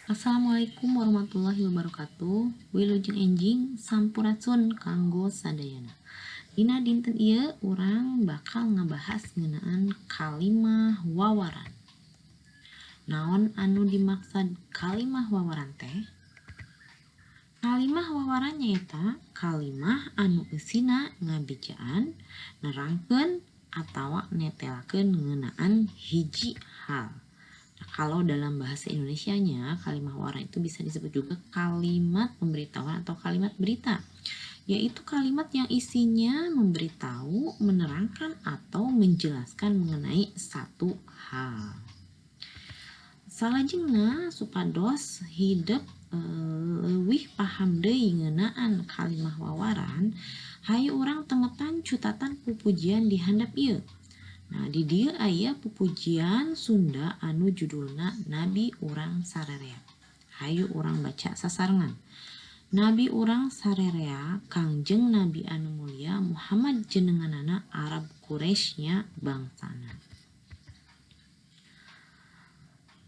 Assalamualaikum warahmatullahi wabarakatuh. Wilujeng enjing, sampurasun kanggo sadayana. Dina dinten ieu urang bakal ngabahas ngeunaan kalimah wawaran. Naon anu dimaksud kalimah wawaran teh? Kalimah wawaran nyaeta kalimah anu eusina ngabejaan, nerangkeun atawa netelakeun ngeunaan hiji hal. Nah, kalau dalam bahasa Indonesianya, kalimah wawaran itu bisa disebut juga kalimat pemberitahuan atau kalimat berita, yaitu kalimat yang isinya memberitahu, menerangkan, atau menjelaskan mengenai satu hal. Salajengna, supados hidep leuwih paham deui ngeunaan kalimah wawaran, hayu urang tengetan cutatan pupujian di handap ieu. Nah, di dieu aya pupujian Sunda anu judulna Nabi Urang Sarerea. Hayu urang baca sasarengan. Nabi urang sarerea, Kangjeng Nabi anu mulia, Muhammad jenenganana, Arab Quraisy nya bangsana.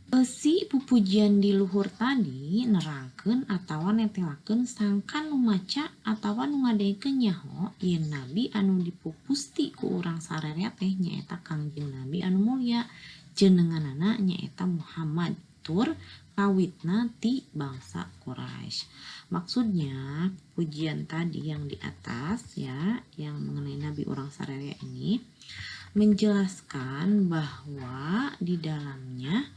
Eusi pupujian di luhur tadi nerangkeun atawa netelakeun sangkan nu maca atawa nu ngadengekeun nyaho yen nabi anu dipupusti ku urang sarerea teh nyaeta Kangjeng Nabi anu mulia, jenenganana nyaeta Muhammad, tur kawitna ti bangsa Quraisy. Maksudnya, pujian tadi yang di atas ya, yang mengenai Nabi urang sarerea ini menjelaskan bahwa di dalamnya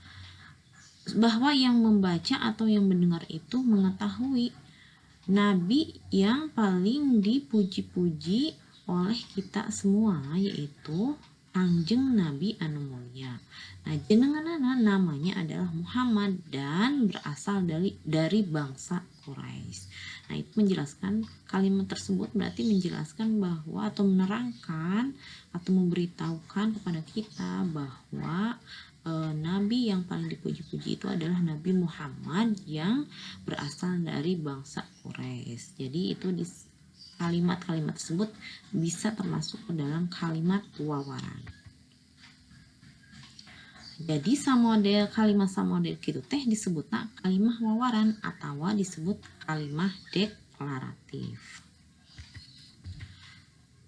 bahwa yang membaca atau yang mendengar itu mengetahui nabi yang paling dipuji-puji oleh kita semua, yaitu Kangjeng Nabi anu mulia. Nah, jenenganana namanya adalah Muhammad dan berasal dari bangsa Quraisy. Nah, itu menjelaskan, kalimat tersebut berarti menjelaskan bahwa atau menerangkan atau memberitahukan kepada kita bahwa nabi yang paling dipuji-puji itu adalah Nabi Muhammad yang berasal dari bangsa Quraisy. Jadi itu di kalimat-kalimat tersebut bisa termasuk ke dalam kalimat wawaran. Jadi samodel kalimat samodel kitu teh disebutna kalimah wawaran atau disebut kalimah deklaratif.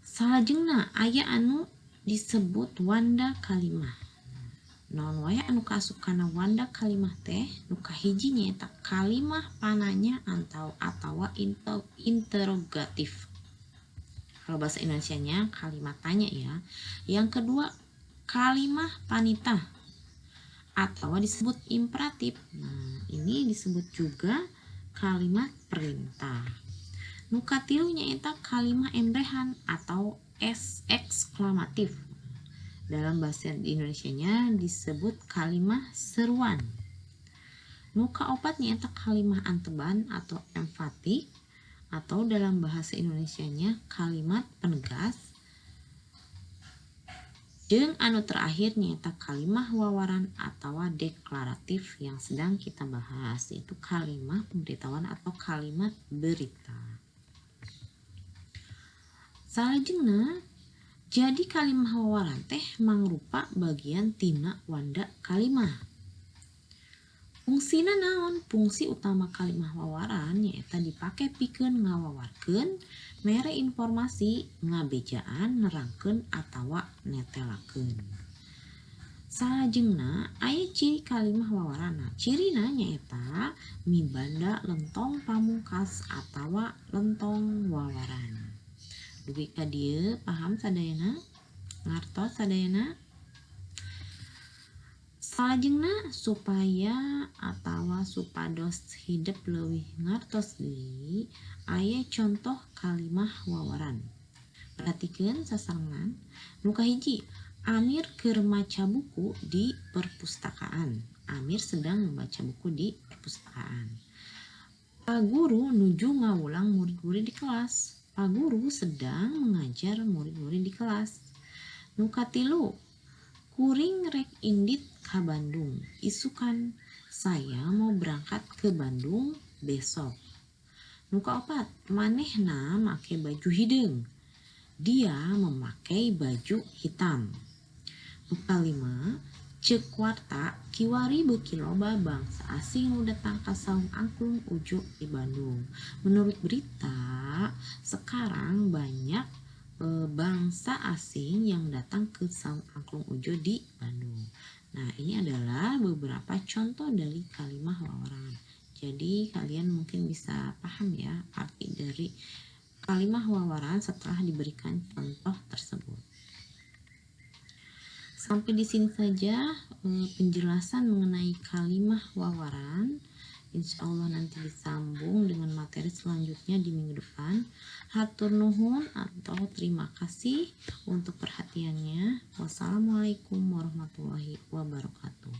Salajengna aya anu disebut wanda kalimah. Naon wae anu kaasup kana wanda kalimah teh? Nu kahiji nyaeta kalimah pananya atau atawa interrogatif. Kalau bahasa Indonesianya kalimat tanya ya. Yang kedua, kalimah panitah atau disebut imperatif. Nah, ini disebut juga kalimat perintah. Nu katilu nyaeta kalimah embrehan atau s eksklamatif. Dalam bahasa Indonesianya disebut kalimah seruan. Nu kaopat nyaeta kalimah anteban atau emfatik atau dalam bahasa Indonesianya kalimat penegas. Jeung anu terakhir nyaeta kalimah wawaran atau deklaratif yang sedang kita bahas, yaitu kalimah pemberitahuan atau kalimat berita. Salajengna, jadi kalimah wawaran teh mangrupa bagian tina wanda kalimah. Fungsina naon? Fungsi utama kalimah wawaran nyaeta dipake pikeun ngawawarkeun, mere informasi, ngabejaan, nerangkeun atawa netelakeun. Salajengna aya ciri kalimah wawaran. Cirina nyaeta mibanda lentong pamungkas atawa lentong wawaran. Dugi ka dieu paham sadayana? Ngartos sadayana? Salajengna, supaya atawa supados hidep leuwih ngartos deui, aya contoh kalimah wawaran. Perhatikeun sasarengan. Nu kahiji, Amir keur maca buku di perpustakaan. Amir sedang membaca buku di perpustakaan. Pak guru nuju ngawulang murid-murid di kelas. Pak guru sedang mengajar murid-murid di kelas. Nu katilu, kuring rek indit ka Bandung isukan. Saya mau berangkat ke Bandung besok. Nu kaopat, manehna make baju hideung. Dia memakai baju hitam. Nu kalima, Ceuk warta, kiwari beuki loba bangsa asing nu datang ka Saung Angklung Ujo di Bandung. Menurut berita, sekarang banyak bangsa asing yang datang ke Saung Angklung Ujo di Bandung. Nah, ini adalah beberapa contoh dari kalimah wawaran. Jadi, kalian mungkin bisa paham ya arti dari kalimah wawaran setelah diberikan contoh tersebut. Sampai di sini saja penjelasan mengenai kalimah wawaran. Insya Allah nanti disambung dengan materi selanjutnya di minggu depan. Hatur nuhun atau terima kasih untuk perhatiannya. Wassalamualaikum warahmatullahi wabarakatuh.